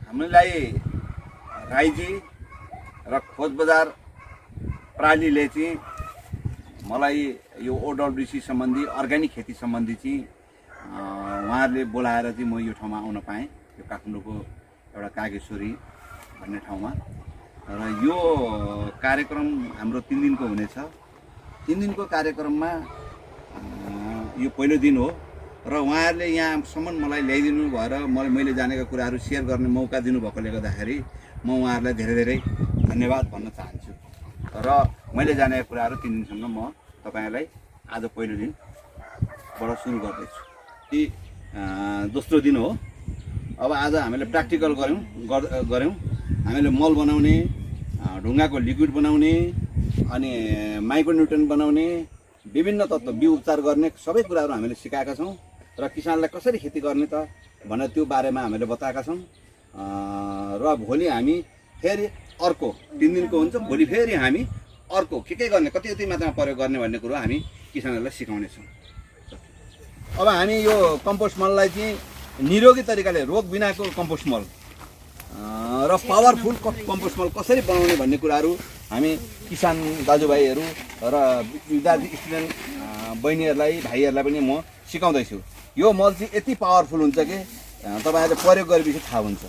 हामीलाई राईजी र खोज बजार प्रालीले चाहिँ मलाई यो ओडब्ल्युसी सम्बन्धी अर्ग्यानिक खेती सम्बन्धी चाहिँ उहाँहरूले बोलाएर चाहिँ म यो ठाउँमा आउन पाएँ, यो काठमाडौँको एउटा कागेश्वरी भन्ने ठाउँमा। र यो कार्यक्रम हाम्रो 3 दिनको हुनेछ। 3 दिनको कार्यक्रममा यो पहिलो दिन हो र उहाँहरूले यहाँसम्म मलाई ल्याइदिनु भएर मैले जानेका कुराहरू सेयर गर्ने मौका दिनुभएकोले गर्दाखेरि म उहाँहरूलाई धेरै धेरै धन्यवाद भन्न चाहन्छु। र मैले जानेका कुराहरू 3 दिनसम्म म तपाईहरुलाई आज पहिलो दिनबाट सुरु गर्दैछु। यी दोस्रो दिन हो। अब आज हामीले प्र्याक्टिकल गऱ्यौँ। हामीले मल बनाउने, ढुङ्गाको लिक्विड बनाउने, अनि माइक्रोन्युट्रिएन्ट बनाउने, विभिन्न तत्त्व बिउ उपचार गर्ने सबै कुराहरू हामीले सिकाएका छौँ र किसानलाई कसरी खेती गर्ने त भनेर त्यो बारेमा हामीले बताएका छौँ। र भोलि हामी फेरि अर्को 3 दिनको हुन्छ, भोलि फेरि हामी अर्को के गर्ने, कति मात्रामा प्रयोग गर्ने भन्ने कुरो हामी किसानहरूलाई सिकाउनेछौँ। अब हामी यो कम्पोस्ट मललाई चाहिँ निरोगी तरिकाले रोग बिनाको कम्पोस्ट मल र पावरफुल कम्पोस्ट मल कसरी बनाउने भन्ने कुराहरू हामी किसान दाजुभाइहरू र विद्यार्थी स्टुडेन्ट बहिनीहरूलाई भाइहरूलाई पनि म सिकाउँदैछु। यो मल चाहिँ यति पावरफुल हुन्छ कि तपाईहरुले प्रयोग गरेपछि थाहा हुन्छ।